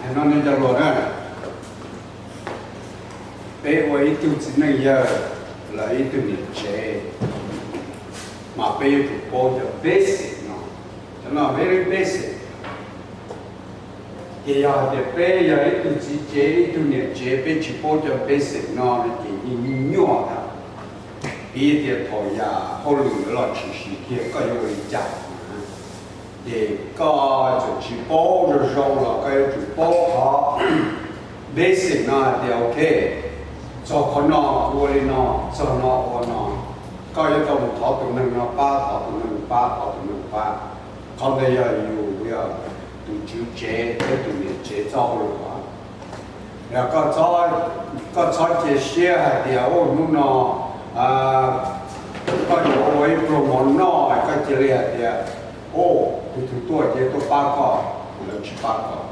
Hais no nej cov hluas na, peb ua ib tug txiv neej yawg los ib tug niam tsev, mas peb yuav tsum paub cov basic no, cov no very basic. Ces yog hais tias peb yog ib tug txiv tsev ib tug niam tsev peb tsis paub cov basic no no ces yeej nyuaj nyuaj thiab. Piv tias thaum yam hauj lwm yuav los tshwm sim kiag koj yuav ua li cas, ces koj txawm tsis paub zoo zoo los koj yuav tsum paub qhov basic no hais tias ok, txog qhov no ua li no, txog no ua no. Koj yuav tau mus thov tus neeg no pab, thov tus neeg pab, thov tus neeg pab. Qhov ntawd yog yus yog tus tswv tsev thiab tus niam tsev txoj hauj lwm. Koj txhob cia siab hais tias hnub no koj yuav ua ib pluag mov noj es koj cia li hais tias, o, tus twg tuaj ces tuaj pab koj, lawv tsis pab koj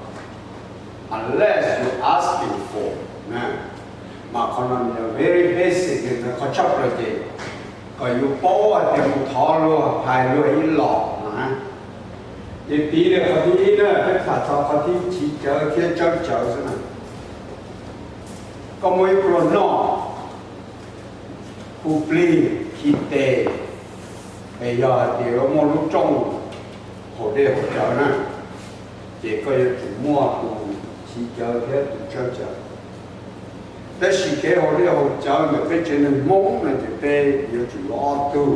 unless you asking for. Mas qhov no very basic, qhov tshaj plaws ces kom yus paub hais tias mus thov luag hais luag ib los no na. Ces piv li qhov thib ib na, peb tham txog qhov thib chiv cawv thiab tsawb cawv xwb na. Koj muaj ib pluag noj, hu plig khi tes, es yog hais tias muaj lub rooj haus dej haus cawv na, ces koj yuav tsum muaj tus chiv cawv thiab tus tsawb cawv. Tab sis kev haus dej haus cawv ntawm peb tsev neeg Hmoob no ces peb yuav tsum yuav ob tug.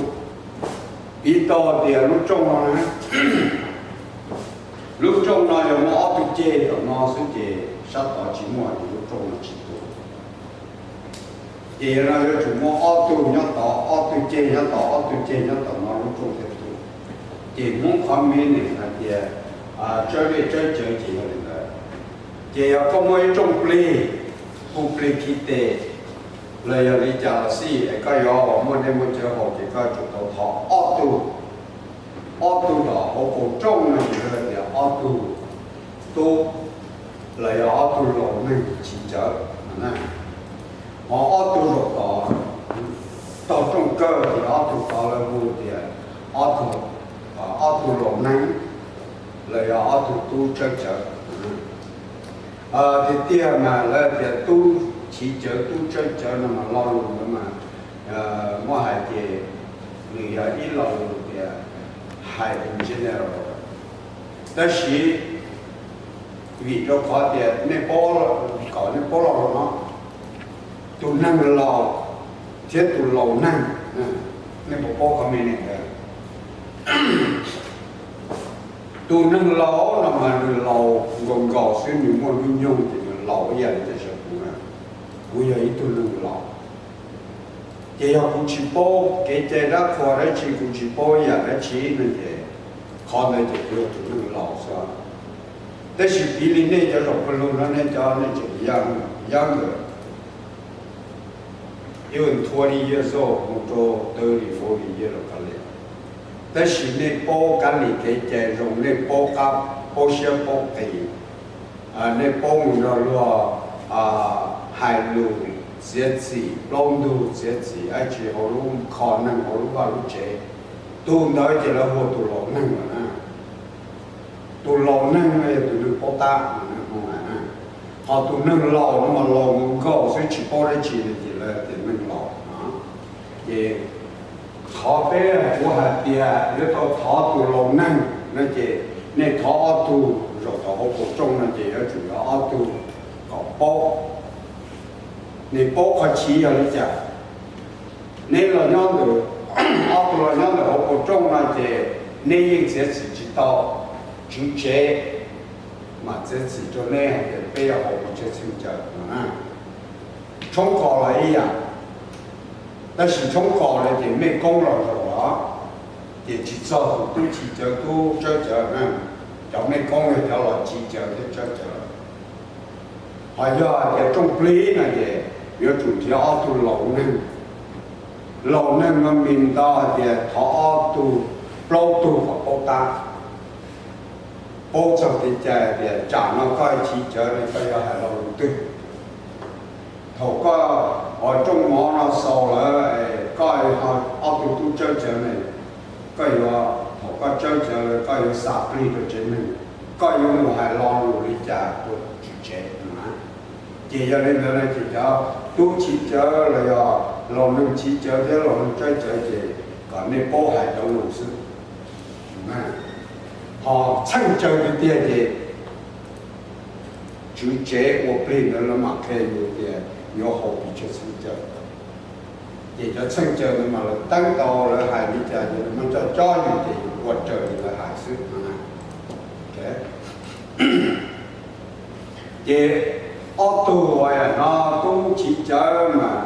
Piv tau tias lub rooj no, lub rooj no yog muaj ob tug ceg tom no xwb ces sab tod tsis muaj ces lub rooj no tsis tu. Ces yog no yuav tsum muaj ob tug nyob tod, ob tug ceg nyob tod, ob tug ceg nyob tom no lub rooj thiaj tu. Ces Hmoob qhov me ntsis hais tias tsawb dej tsawb cawv ces yog li ntawd. Ces yog koj muaj ib rooj plig, hu plig khi tes los yog li cas los xij es koj yuav muaj dej muaj cawv haus ces koj tsum tau thov ob tug, ob tug tom hauv paus rooj no ces yog tias ob tug tub los yog ob tug laus neeg chiv cawv na. Ho ob tug zaum tod, taug rooj kawg ces ob tug tod lawv hu tias ob tug, ob tug laus neeg los yog ob tug tub tsawb cawv. Tiag tiag mas lawv tias tub chiv cawv tub tsawb cawv no mas lo lus ntawd mas muab hais ces nws yog ib lo lus tias hais in general. Tab sis vim rau qhov tias nej paub, kom nej paub lo lus no, tus neeg laus thiab tus laus neeg, nej puas paub qhov me ntsis ntawd? Tus neeg laus no mas nws laus nkaus nkaus xwb, nws muaj hnub nyoog ces nws laus ib yam li cov sawv kuv na. Kuv yog ib tug neeg laus, ces yog kuv tsis paub kev cai dab qhuas dab tsi, kuv tsis paub yam dab tsi no ces qhov ntawd ces kuv yog tus neeg laus xwb. Tab sis piv li nej cov zaum pawg lug no nej cov nej tseem young, younger, even twenty years old mus rau thirty, forty years old kav liam. Tab sis nej paub kab lis kev cai zoo, nej paub qab, paub siab paub qis, nej paub mus nrog luag hais lus txiav txim, plaub ntug txiav txim dab tsi hauv lub kho neeg hauv lub vaj lub tsev, tus ntawd ces lawv hu ua tus laus neeg lawm na. Tus laus neeg no yog tus neeg paub tab, ho tus neeg laus no mas laus nkaus nkaus xwb tsis paub dab tsi no ces lawv tias neeg laus no. Ces qhov peb kuv hais tias yuav tau thov tus laus neeg no ces nej thov ob tug zaum tau hauv paus rooj no ces yuav tsum yog ob tug kom paub. Nej paub qhov chiv yog li cas? Neb los nyob ntawm, ob tug los nyob ntawm hauv paus rooj no ces neb yeej txiav txim tsis tau, tswv tsev mas txiav txim rau neb hais tias peb yuav haus pes tsawg txheej cawv no na. Tshoob kos los ib yam, tab sis tshoob kos no ces mej koob los zaum los, ces tsis txog tus tub chiv cawv tub tsawb cawv na, cov mej koob yog cov los chiv cawv thiab tsawb cawv. Ho yog hais tias rooj plig no ces yuav tsum nrhiav ob tug laus neeg. Laus neeg no mis nto hais tias thov ob tug, plaub tug kom paub tab, paub txog kev cai tias tsam no koj chiv cawv no koj yuav hais lo lus twg. Thaum koj ua rooj mov no xaus lawm, koj ob tug tub tsawb cawv ne, koj yuav, thaum koj tsawb cawv lawm koj yuav xa plig rau tsev neeg. koj yuav mus hais lo lus li cas rau tswv tsev no na. Ces yog li ntawd no ces cov tub chiv cawv los yog laus neeg chiv cawv thiab laus neeg tsawb cawv ces kom nej paub hais cov lus xwb. Ho txheej caw tiag tiag ces tswv tsev ua plig ntawd lawv mam qhia yus tias yuav haus pes tsawg txheej caw. Ces cov txheej caw ntawd mas lawv teeb tau lawv hais li cas ces lawv muab coj cob yus ces yus ua raws li lawv hais xwb no. Ces ob tug uas no tub chiv cawv mas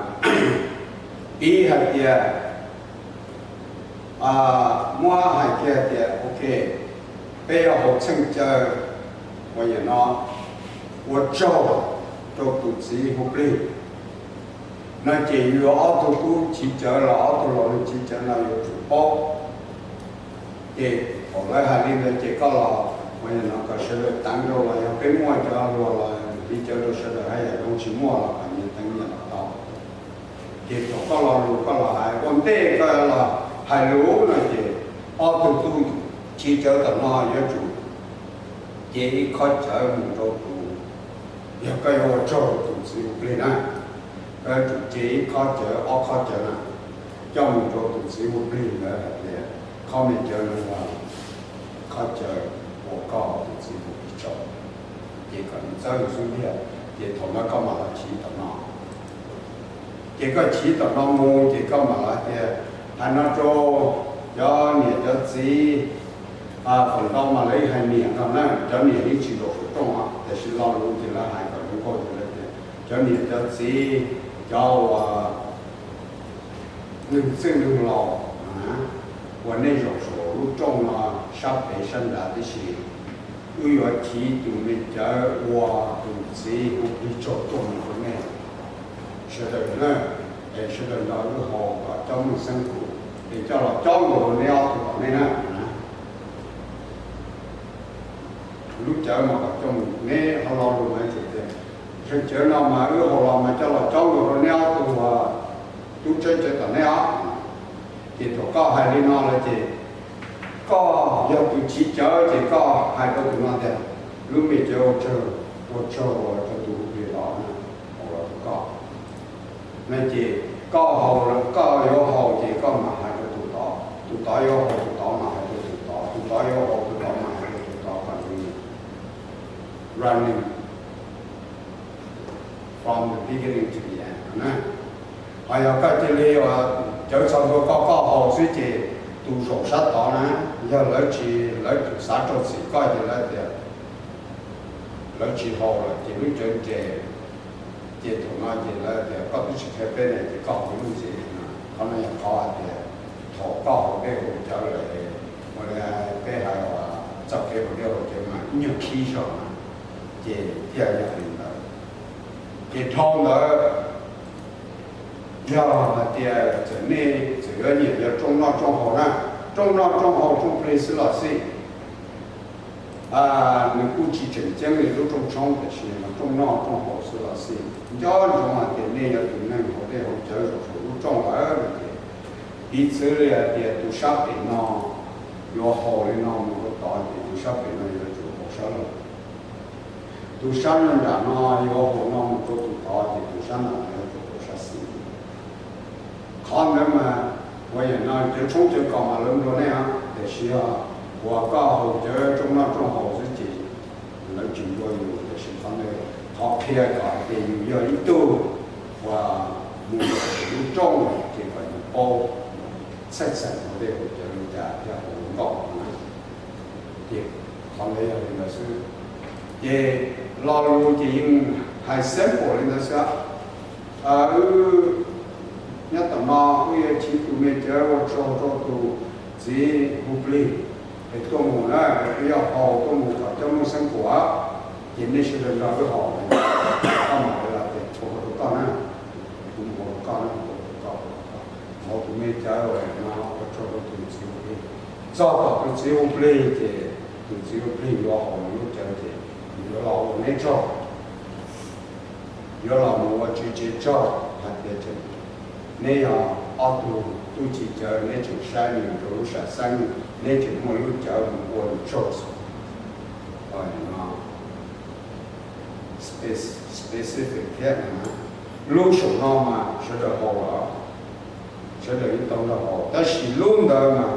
piv hais tias muab hais kiag tias ok, peb yuav haus txheej caw uas yam no ua tsaug rau tus txiv hu plig no ces yus ob tug tub chiv cawv los ob tug laus neeg chiv cawv no yuav tsum paub. Ces thaum lawv hais li ntawd ces koj los uas yam no kom sawv daws teev rau los yog peb muaj cov hluas los piv cawv rau sawv daws haj yam zoo tsis muaj los kom nyias teev nyias los tau. Ces thaum koj lo lus koj los hais ua ntej koj los hais lus no ces ob tug tub chiv cawv tom no yuav tsum cev ib khob cawv mus rau tus, yog koj yuav ua tsaug tus txiv hu plig na, koj yuav tsum cev ib khob cawv ob khob cawv na coj mus rau tus txiv hu plig ntawd hais tias khob me cawv no yog khob cawv uas koj tus txiv hu plig tsaug, ces kom nws txawb nws xub ntiag, ces thaum no koj mam los chiv tom no. Ces koj chiv tom no mus ces koj mam los tias hais no rau cov niam cov txiv, feem ntau mas lawv hais niam no na, cov niam yeej tsis zaum saum rooj os, tiam sis lo lus ces lawv hais kom zoo nkauj ces lawv tias cov niam cov txiv, cov uas neeg txwj neeg laus uas nej zaum saum lub rooj no sab pem sab nrad tib si, wb yuav chiv tus me cawv uas tus txiv hu plig tsaug tuaj mus rau nej sawv daws na, es sawv daws nrog wb haus kom coj meej xeeb kum, es coj los cob nkaus rau neb ob tug tom nej na. Lub cawv mas kom coj mus, neb ho lo lus mas tias, kheej cawv no mas wb haus los mas coj los cob nkaus rau neb ob tug tub tsawb cawv tom neb os. Ces thaum koj hais li no lawm ces koj yog tus chiv cawv ces koj hais rau tus no tias lub me cawv ua tsaug, ua tsaug rau tus hu plig los na, haus los rau koj. No ces koj haus, koj yuav haus ces koj mam hais rau tus tod, tus tod yuav haus tus tod mam hais rau tus tod, tus tod yuav haus tus tod mam hais rau tus tod, kom nws running from the beginning to the end na. Ho yog koj cia li cawv txog ntua koj, koj haus xwb ces tus zaum sab tod na, yog lawv tsis, lawv tsis xav rau txim koj ces lawv tias lawv tsis haus lawm ces lub cawv nres. Ces thaum no ces lawv tias koj twb tsis qhia peb ne ces koj haus lub ntxiv no. Qhov no yog qhov hais tias thaum koj haus dej haus cawv lawm, ua li peb hais txoj kev haus dej haus cawv mas ib nyuag khib zog na, ces thiaj yog li ntawd. Ces dhau ntawd yog hais tias txawm nej txawm yuav nyiam yog rooj noj rooj haus na, rooj noj rooj haus rooj plig xwb los xij, nws kuj tsis tseem ceeb li lub rooj tshoob, tiam sis mas rooj noj rooj haus xwb los xij, nco ntsoov hais tias nej yog tus neeg haus dej haus cawv zaum saum lub rooj lawm no ces, piv txwv li hais tias tus sab pem no yuav haus li no mus rau tod ces tus sab pem no yuav tsum haus sab laug. Tus sab nram no yuav haus no mus rau tus tod ces tus sab nram no yuav tsum haus sab xis. Qhov ntawd mas uas yam no cawv tshoob cawv kos mas lawv nrog nej, tiam sis uas koj haus cawv rooj noj rooj haus xwb ces lawv tsis nrog yus, tiam sis qhov ntawd qhov qhia kom hais tias yus yog ib tug uas mus lub rooj ces kom yus paub txhaj xeem haus dej haus cawv li cas thiab haus zoo nkauj no na. Ces qhov ntawd yog li ntawd xwb. Ces lo lus ces yeej hais simple li ntawd xwb. Wb nyob tom no wb yuav chiv tus me cawv ua tsaug rau tus txiv hu plig es tuaj mus na, es wb yuav haus tuaj mus kom coj meej xeeb kuam, ces nej sawv daws nrog wb haus. Koj mam li los tias kuv haus rau koj na, kuv mus haus rau koj na, kuv haus rau koj, haus tus me cawv no ua tsaug rau tus txiv hu plig. Txog tom tus txiv hu plig ces tus txiv hu plig yuav haus lub cawv ces yuav los ua neb tsaug, yuav los mus ua tswv tsev tsaug hais tias neb yog ob tug tub chiv cawv, neb tseem saib nws rau lub sam xeeb, neb tseem muaj lub cawv mus ua nws tsaug xwb. specific thiab. Lub saum no mas sawv daws haus, sawv daws yeej tau nrog haus, tab sis lub ntawd mas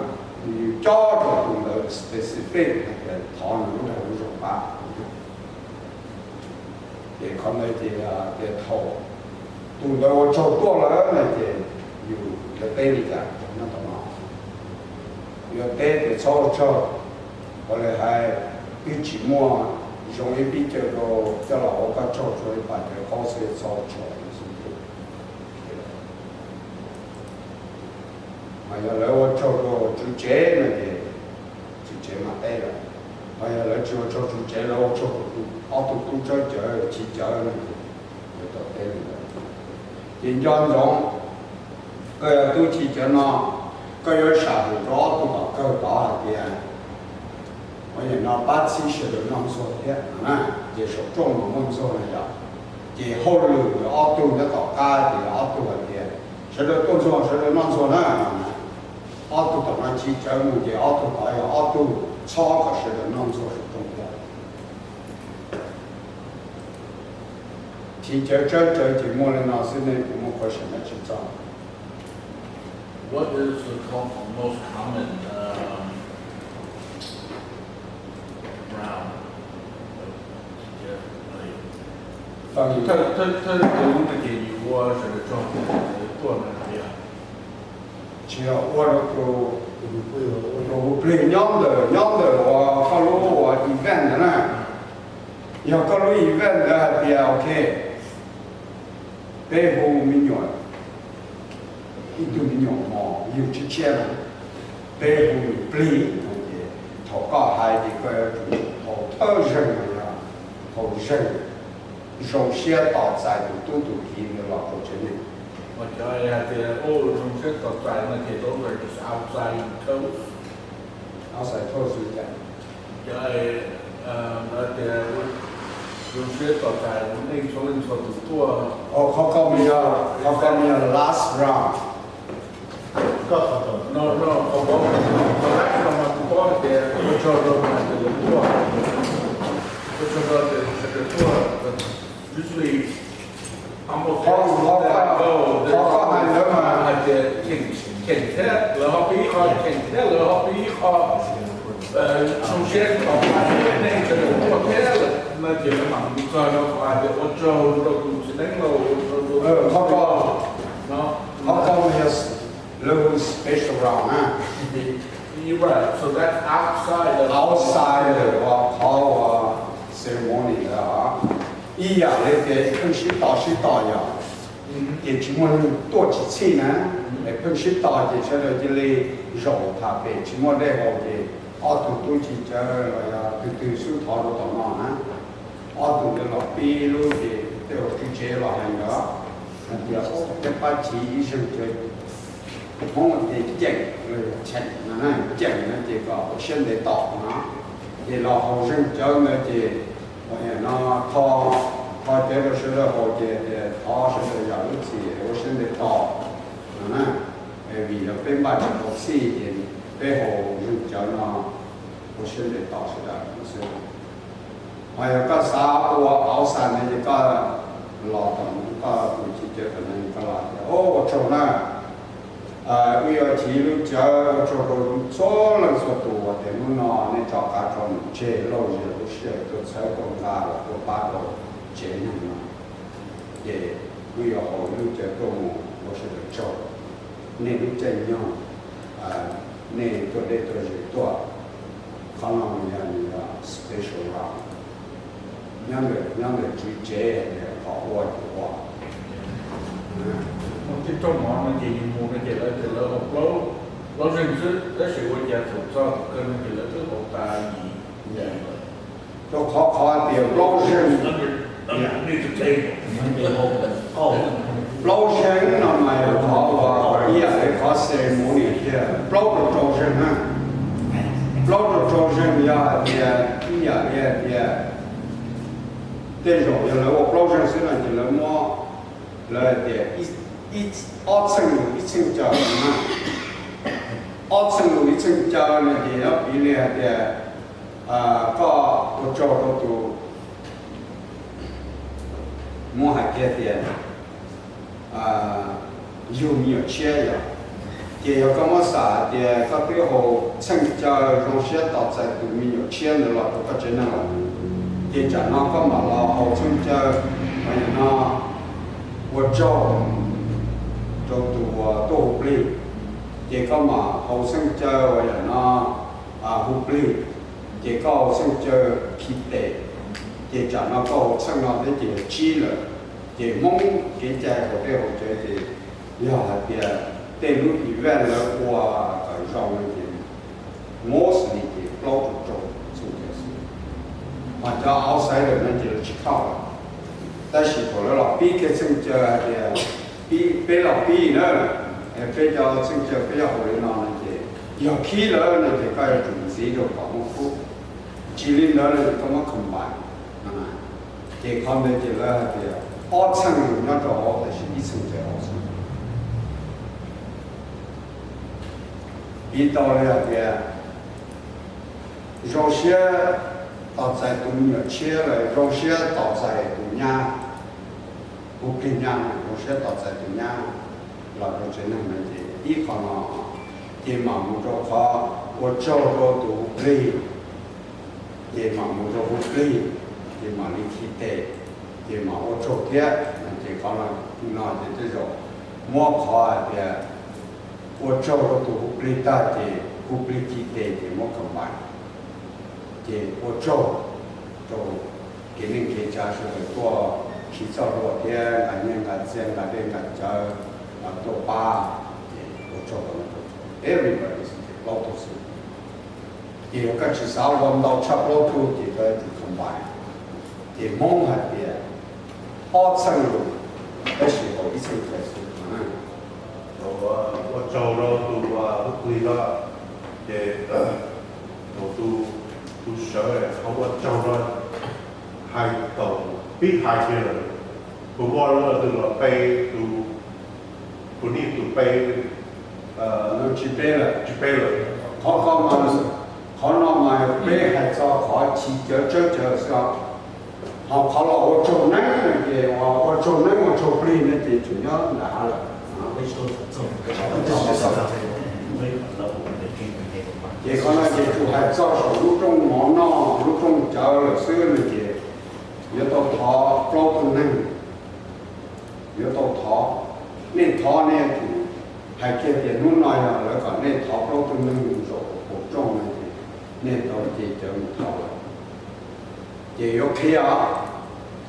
yus cob rau tus ntawd specific, thov nws lub dag lub zog pab. Ces qhov ntawd ces tias thaum tus ntawd ua tsaug tuaj lawm na ces yus yuav teb li cas nyob tom no? Yuav teb tias txhob ua tsaug, ua li hais twb tsis muaj zoo ib pib caw rau coj los ua koj tsaug tsuas ib pas cawv qaub xwb, txhob ua tsaug. Mas yog lawv ua tsaug rau tswv tsev no ces tswv tsev mas teb lawm. Mas yog lawv tsis ua tsaug tswv tsev, lawv ua tsaug rau ob tug tub txawj cawv chiv cawv no ces yuav tau teb li ntawd. Ces nco ntsoov, koj yog tub chiv cawv no, koj yuav sam hwm rau ob tug tom kawg tod hais tias, ua li no pab txhib sawv daws noj ntxuag thiab na, ces saum rooj mas muaj ntxuag na yom. Ces hauj lwm yog ob tug nyob tom qab ces ob tug hais tias sawv daws tuaj ntxuag, sawv daws noj ntxuag na. Ob tug tom no chiv cawv mus ces ob tug tod yog ob tug txhob kom sawv daws noj ntxuag saum rooj thiab. Chiv cawv tsawb cawv ces muaj li no xwb, nej puas muaj question dab tsi txog? What is the com- most common um, round? Thawj thawj thawj tug no ces yus ua sawv daws tsaug tuaj na yog? Tsis yog, ua rau tus plig nyob ntawm, nyob ntawm uas koj lub uas event ntawd na. Yog koj lub event ntawd hais tias ok, peb hu me nyuam, ib tug me nyuam mos yug tshiab tshiab na, peb hu nws plig no ces thaum koj hais ces koj yuav tsum haus thawj zeeg los yog haus zeeg zoo siab tos txais tus tub tus kiv ntawd los rau tsev neeg. Cov hais tias zoo siab tos txais no ces those are just outside toast. Outside toast li cas? Cov hais tias zoo siab tos txais nej txhua leej txhua tus tuaj. Qhov ko mas yog, qhov ko mas yog last round. No, no, qhov ko mas, qhov last round mas kuv paub hais tias ua tsaug rau mas tias lawv tuaj, ua tsaug rau tias sawv daws tuaj, usually almost qhov, qhov ko, qhov ko hais ntawd mas hais tias cheem thiab lawv ho pib ib qho, cheem thiab lawv ho pib ib qho, zoo siab tos txais nej sawv daws tuaj thiab lawm no ces lawv mam li txog rau qhov hais tias ua tsaug rau tus txiv neeb lauj, ua tsaug rau, qhov ko, qhov ko mas yog lawv hu special round na. You're right, so that's outside of, outside of qhov uas ceremony ntawd. Ib yam li tias pheej sib tos sib tos yom, ces tsis muaj neeg tuaj tsis txhij na, es pheej sib tos ces sawv daws cia li zaum tham pem tsis muaj dej haus ces ob tug tub chiv cawv los yog twg twg xub thov rau tom no na, ob tug ntawd los pib lub ces tej uas tswv tsev los hais ntawd hais tias peb pab chiv ib zeeg cawv Hmoob ces ceem, cheem no na, ceem no ces kom ua siab ntev tos no, ces los haus zeeg cawv ntawd ces no tho, tho cawv rau sawv daws haus ces tias thov sawv daws zam lub txim ua siab ntev tos no na, vim yog peb npaj tsis tau txhij ces peb haus zeeg cawv no ua siab ntev tos sawv daws no xwb. Ho yog koj xav ua outside no ces koj los tom koj tus chiv cawv tom no koj los tias, o, ua tsaug na, wb yuav chiv lub cawv ua tsaug rau txhua leej txhua tus uas tias hnub no nej tso qav tso num tseg lauj, lub sij hawm tuaj txhawb tuaj nqa los tuaj pab rau tsev neeg no. Ces wb yuav haus lub cawv tuaj mus ua sawv daws tsaug nej lub caij nyoog, nej tuaj deb tuaj ze tuaj. Qhov no yog nws yog special round, nyob ntawm, nyob ntawm tswv tsev qhov ua ces ua. Mus tib rooj mov no ces yus mus no ces lawv tias lawv haus plaub, plaub zeeg xwb, tab sis ua cas thaum txog kawg no ces lawv twb haus tas yim, yim lawm. Rau qhov, qhov tias plaub zeeg, plaub zeeg no mas yog qhov uas ib yam li qhov ceremony thiab, plaub rau rau zeeg na, plaub rau rau zeeg yog hais tias ib yam li hais tias tej zaum yog lawv ua plaub zeeg xwb no ces lawv muab, lawv hais tias ib, ob txheej lus ib txheej caw na, ob txheej lus ib txheej caw no ces nyob piv li hais tias koj ua tsaug rau tus, Muab hais kiag tias yug me nyuam tshiab yog, ces yog koj muab xav hais tias koj twb haus txheej caw zoo siab tos txais tus me nyuam tshiab ntawd los rau koj tsev neeg lawm, ces tsam no koj mam los haus txheej caw uas yam no ua tsaug rau tus uas tuaj hu plig, ces koj mam haus txheej caw uas yam no hu plig, ces koj haus txheej caw khi tes, ces tsam no koj haus txheej no thiab ces yog tsib lawm. Ces Hmoob kev cai haus dej haus cawv ces yog hais tias tej lub event lawv ua kom zoo no ces mostly ces plaub rau rau txheej caw xwb, mas cov outsider no ces lawv tsis khaum lawm. Tab sis thaum lawv los pib kiag txheej caw hais tias peb los pib na, peb cov txheej caw peb yuav haus li no no ces yog khib lawm no ces koj yuav tsum ntxiv rau kom muaj khub, tsis li ntawd no ces koj muab combine. Ces qhov ntawd ces lawv hais tias ob txheej nyob rau hauv tab sis ib txheej caw hauv xwb. Piv tau li hais tias zoo siab tos txais tus me nyuam tshiab lawm, zoo siab tos txais tus nyab, hu plig nyab, zoo siab tos txais tus nyab los rau tsev neeg no ces ib qho no, ces mam mus rau qhov ua tsaug rau tus hu plig, ces mam mus rau hu plig, ces mam li khi tes, ces mam ua tsaug thiab. Ces qhov no ces tej zaum muab qhov hais tias ua tsaug rau tus hu plig tag ces hu plig khi tes ces muab combine, ces ua tsaug rau kev neej kev tsa sawv daws tuaj khi txoj hlua thiab nqa nyiaj nqa txiaj nqa dej nqa cawv tuaj pab, ces ua tsaug rau everybody, ces plaub tug xwb. Ces yog koj tsis xav ua ntau tshaj plaub tug ces koj yuav tsum combine. Ces Hmoob hais tias ob txheej lus, tab sis haus ib txheej caw xwb. Ua tsaug rau tus hu plig no, ces thaum tus, tus sawv qhov ua tsaug no hais tau pib hais kiag lawm, kuv muaj lub tus los pe, tus, kuv nij tus pe, tsis pe lawm, tsis pe lawm. Qhov ko mas, qhov no mas peb hais txog qhov chiv cawv tsawb cawv xwb os. Ho qhov los ua tsaug neeb no ces, ua tsaug neeb ua tsaug plig no ces tseem nyob nram hav lawm. Ces qhov no ces tsuas hais txog saum lub rooj mov noj, lub rooj cawv lawm xwb no ces yuav tau thov plaub tug neeg, yuav tau thov, nej thov nej yuav tsum hais kiag tias hnub no yog lawv kom nej thov plaub tug neeg mus zaum hauv paus rooj no ces nej tau ces cawv mus thov lawm. Ces yuav qhia,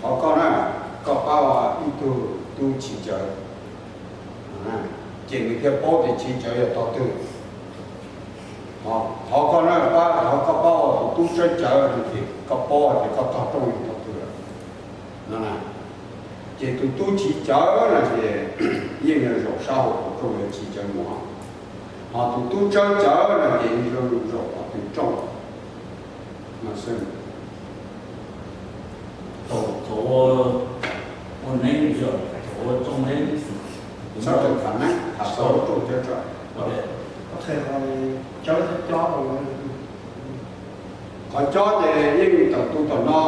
thov koj na, koj pab ua ib tug tub chiv cawv, ces nws thiaj paub tias chiv cawv yog tog twg. Thov koj na, pab, thov koj pab ua tus tub tsawb cawv no ces koj paub tias koj tog rooj yog tog twg lawm no. Ces tus tub chiv cawv no ces yeej yog zaum sab hauv paus rooj yuav chiv cawv mus. Ho tus tub tsawb cawv no ces yeej zaum qhov twg rooj no xwb. Txhob tham neeb, tham txog lub rooj cawv tso. Qhov cob ces yeej tawm tus tom no,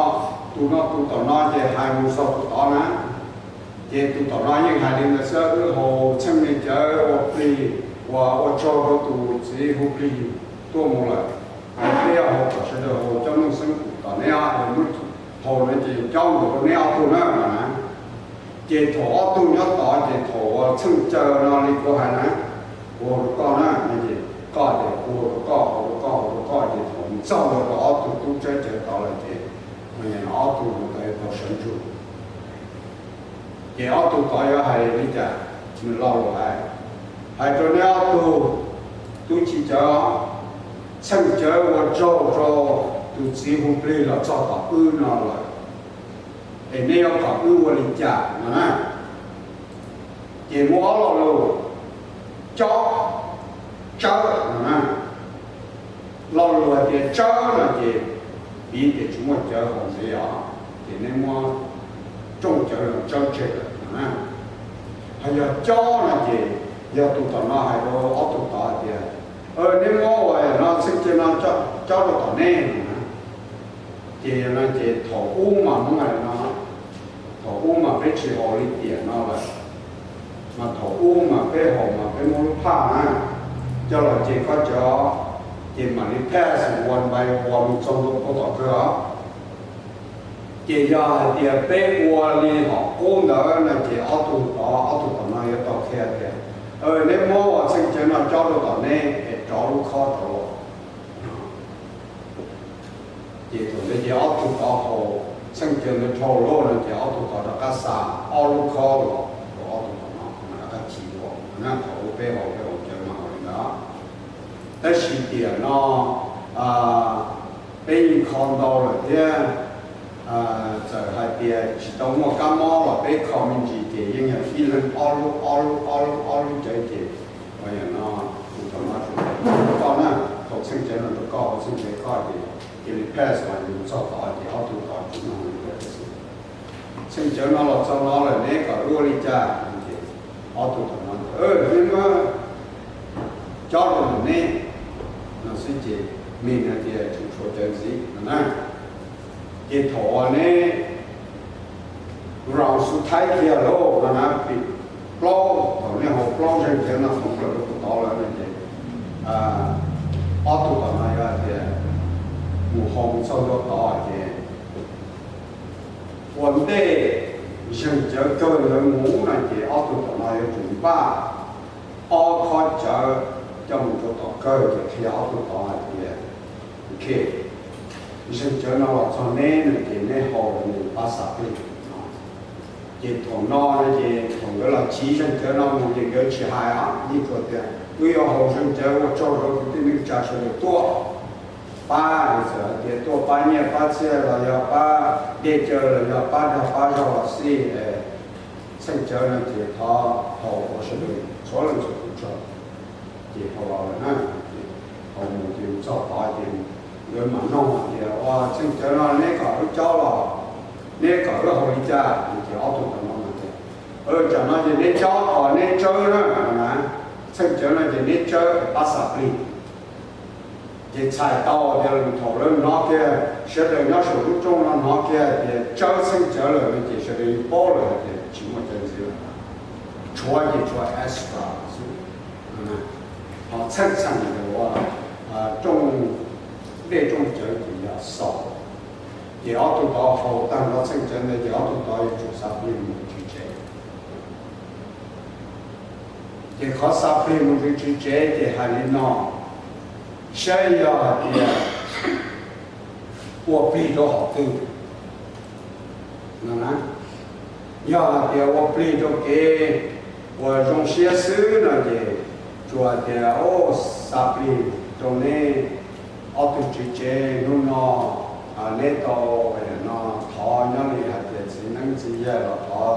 tus no tus tom no ces hais mus txog tus tod na. Ces tus tom no yeej hais li ntawd xwb, wb haus txheej me cawv ua plig, ua, ua tsaug rau tus txiv hu plig tuaj mus lawm. Hais peb haus kom sawv daws haus coj neej xeeb tom neb ob, haus no ces cob mus rau neb ob tug na no na. Ces thaum ob tug nyob tod ces thaum uas txheej caw no li kuv hais na, kuv haus rau koj na, ces koj ces kuv haus rau koj, haus rau koj, haus rau koj, ces thaum mus txog rau ob tug tub tsawb cawv tod lawm ces ob tug mus tau sawv ntsug. Ces ob tug tod yuav hais li cas? Nws lo lus hais, hais rau neb ob tug tub chiv cawv, txheej cawv ua tsaug rau tus txiv hu plig los txog tom wb no lawm, es neb yuav kom wb ua li cas no na? Ces muaj ob lo lus, cob, tsawb no na. Lo lus hais tias tsawb no ces piv tias tsis muaj cawv haus ntxiv os, ces neb muab rooj cawv los tsawb tseg lawm no na. Ho yog cob no ces yog tus tom no hais rau ob tug tod hais tias, neb muab ua no txheej caw no cob rau tom neb no na. Ces yog no ces thaum ub mas Hmoob hais no, Thaum ub mas peb tsis haus li tiam no lawm, mas thaum ub mas peb haus mas peb muab lub phaj na coj los ces koj cov, ces mam li pass one by one mus txog ntua puag tom kawg os. Ces yog hais tias peb ua li hom qub ntawd no ces ob tug tod, ob tug tom no yuav tau qhia tias, neb muab ua txheej cawv no cob rau tom neb es rov lub khob rov los. Ces thaum ntawd ces ob tug tod haus txheej cawv ntawd dhau lawm no ces ob tug tod rov qab xa ob lub khob los rau ob tug tom no, rov qab ci ua na. Thaum ub peb haus peb haus cawv mas haus li ntawd. Tab sis tiam no peb yeej kho ntau lawm thiab, txawm hais tias tsis tau muaj kab mob los peb kho me ntsis ces yeej yog ib leeg ob lub ob lub ob lub ob lub cawv ces, no, tus tom no koj na, haus txheej cawv no rau koj, haus txheej cawv koj ces cia li pass los yus txog tod ces ob tug tod tsis mloog li ntawd. Txheej cawv no los txog no lawm neb kom ua li cas? Ces ob tug tom no, neb muab cob rau ntawm neb no xwb ces me no tias tseem tshuav cawv ntxiv no na. Ces thaum uas neb round xub thawj kiag lauj no na, plaub, thaum neb haus plaub zeeg cawv no thaum plaws rau puag tod lawm no ces ob tug tom no yog hais tias mus haus mus txog ntua tod ces ua ntej zeeg cawv kawg ntawd mus no ces ob tug tom no yuav tsum npaj ob khob cawv coj mus rau tom kawg ces qhia ob tug tod hais tias, ok, zeeg cawv no los txog neb no ces neb haus nws pab xa plig no. Ces thaum no no ces thaum nkawd los chiv zeeg cawv no mus ces nkawd tsis hais os, yeej tsuas tias wb yuav haus zeeg cawv ua tsaug rau kwv tij neej tsa sawv daws tuaj pab, txawm hais tias tuaj pab nyiaj pab txiaj los yog pab dej cawv los yog pab dag pab zog los xij, txheej cawv no ces thov haus ua sawv daws txhua leej txhua tus tsaug. Ces haus los lawm na, ces haus mus ces txog tod ces nkawd mam nug hais tias ua txheej cawv no neb kom wb cob los neb kom wb haus li cas? Ces ob tug tom no hais tias, tsam no ces neb cob os, neb tsawb na, txheej cawv no ces neb tsawb pab xa plig. Ces txhais tau tias thaum lawv hnov kiag, sawv daws nyob saum lub rooj no hnov kiag tias tsawb txheej cawv lawm no ces sawv daws yeej paub lawm hais tias tsis muaj cawv ntxiv lawm, tshuav ces tshuav extra xwb. Ho txheej txheem ntawm ua rooj dej rooj cawv ces yog xaus. Ces ob tug tod haus tag nrho txheej cawv ntawd ces ob tug tod yuav tsum xa plig mus tsev. Ces qhov xa plig mus tsev ces hais li no, saib yog hais tias ua plig rau hom twg no na. Yog hais tias ua plig rau kev uas zoo siab xwb no ces tsuas hais tias, o, xa plig rau neb ob tug tsev tsev hnub no, neb tau no thov nyob li hais tias txiv neeb txiv yaig los thov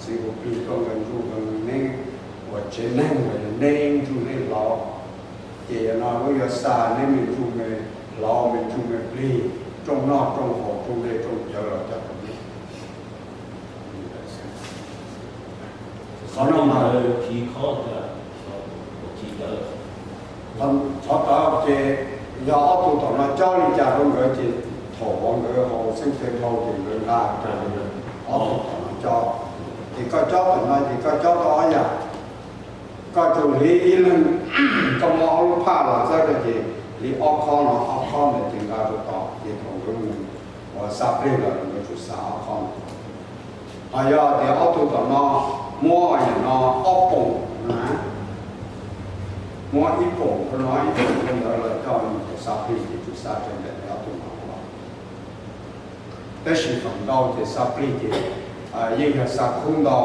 txiv hu plig tuaj nqe nruj nqe neeb uas tsev neeg los yog neb ntsuj neb hlauv. Ces yog no lub yuav xa neb me ntsuj me hlauv me ntsuj me plig, rooj noj rooj haus rooj dej rooj cawv los coj rau neb. Qhov no mas, qhov tod ces yog ob tug tom no cob li cas rau nkawd ces thaum uas nkawd haus txheej cawv dhau ces nkawd nqa rau ob tug tom no cob. Ces koj cob tom no ces koj cob tau ob yam, koj tsuas hliv ib leeg, koj muab ob lub phaj los txawb rau ces hliv ob khob no, ob khob ntawd ces nqa rau tom ces thaum nkawd mus uas xa plig los nkawd tsuas xa ob khob no. Ho yog tias ob tug tom no muab yam no ob poom na, muab ib poom rau no ib poom rau ntawd los coj mus xa plig ces tsuas xa rau ntawm ob tug no los. Tab sis feem ntau ces xa plig ces yeej yog xa khub ntau,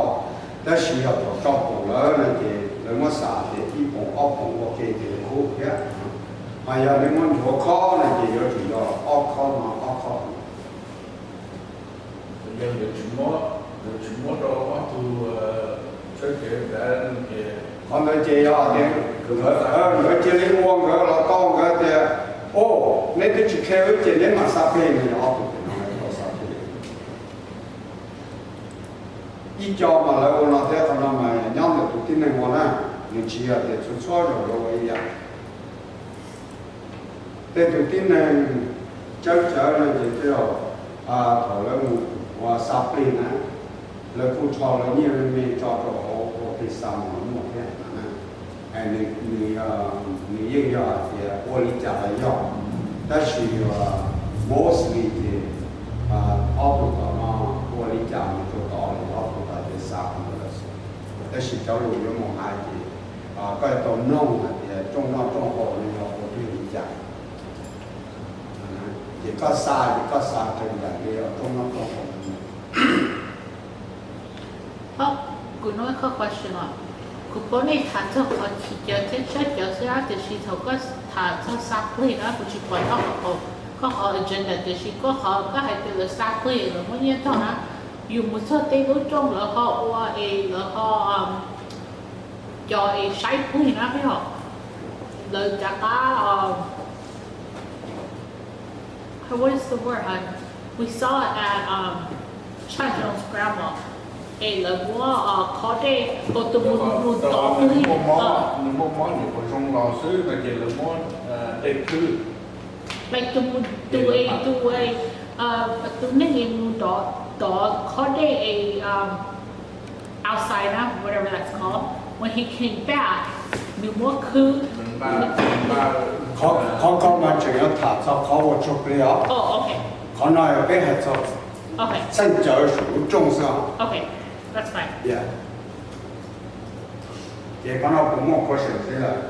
tab sis yog thaum rau poom lawm no ces lawv muab xa ces ib poom ob poom ua ke ces khub thiab. Mas yog nej muab nthuav khob no ces yuav tsum yog ob khob no ob khob. Qhov ntawd ces yog tias nkawd cia li ua nkawd los tau nkawd tias, o, neb twb tsis qhia wb ces neb mam xa plig no yog ob tug no xa plig. Ib co mas lawv ua no thiab qhov no mas nyob ntawm tus tib neeg ua na, nws tsis yog tias txhua txhua zaus lawv ua ib yam. Tej tus tib neeg tsawb cawv no ces tej zaum thaum lawv mus ua xa plig na, Lawv kuj rho lawv nyiaj me me tso rau hauv ua pes xav mus muag thiab. Nws, nws yeej yog hais tias ua li cas los yog, tab sis mostly ces ob tug tom no ua li cas mus rau tod li, ob tug tom ces xav mus lawm xwb. Tab sis cov lus yuav mus hais ces koj yuav tau mloog hais tias rooj noj rooj haus no yog ua li cas. Ces koj xav ces koj xav raws nraim li rooj noj rooj haus. Ho, kuv nug ib qho question os. Kuv paub nej tham txog qhov chiv cawv thiab tsab cawv xwb, tiam sis thaum koj tham txog xa plig na kuv tsis pom nyob hauv, koj qhov agenda, tiam sis koj qhov koj hais tias lawv xa plig, lawv muab nyiaj txog na, yus mus txog tej lub rooj lawv ho ua es lawv ho cov es saib plig na, peb ho lawv rov qab, what is the word, hon? We saw it at um, Chad Jones' grandma, es lawv muab qhov dej ua tus mus mus tod plig. Nws muaj mob, nws qhov zoo los xwb no ces lawv muab dej khwb. Like tus mus tus es tus es tus neeg es mus tod, tod qhov dej es outside na, whatever that's called, when he came back, nws muab khwb. Qhov, qhov ko mas tseem yuav tham txog qhov ua tsog plig os. Qhov no yog peb hais txog txheej cawv saum lub rooj xwb os. Ces qhov no kuv muaj question xwb lawm.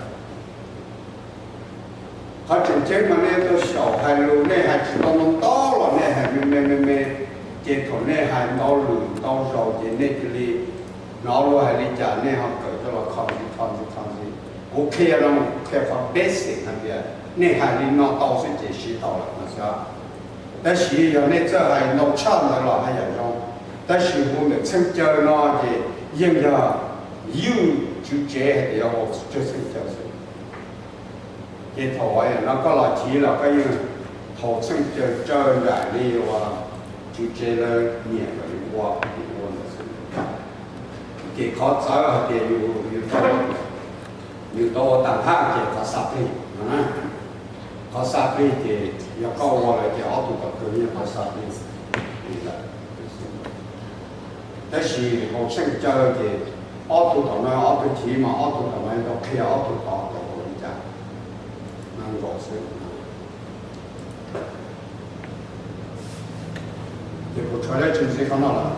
Qhov tseem ceeb mas nej tau xyaum hais lus, nej hais tsis tau ntau ntau los nej hais me me me me, ces thaum nej hais ntau lwm ntau zaus ces nej cia li hnov luag hais li cas nej ho kawm coj los kho ntxiv kho ntxiv kho ntxiv. Kuv qhia no, qhia qhov basic hais tias nej hais li no tau xwb ces siv tau lawm no xwb. Tab sis yog nej txawj hais ntau tshaj ntawd los haj yam zoo, tab sis hu ntawm txheej cawv no ces yeej yog ywj tswv tsev hais tias yog ua tsawg txheej cawv xwb. Ces thaum no koj los chiv los koj yeej thaum txheej cawv tsawg nraim li uas tswv tsev lawv nyiam kom yus ua, yus ua ntawd xwb. Ces qhov txawv hais tias yus, yus tau, yus tau ua tag nrho ces qhov xa plig no na. Qhov xa plig ces yog koj ua lawm ces ob tug tom kawg yeej tau xa plig li lawm. Tab sis hauv txheej cawv ces ob tug tom no ob tug chiv mas ob tug tom no tau qhia ob tug tod tau ua li cas. Nkaus xwb. Ces kuv tshuav dab tsi ntxiv qhov no lawm?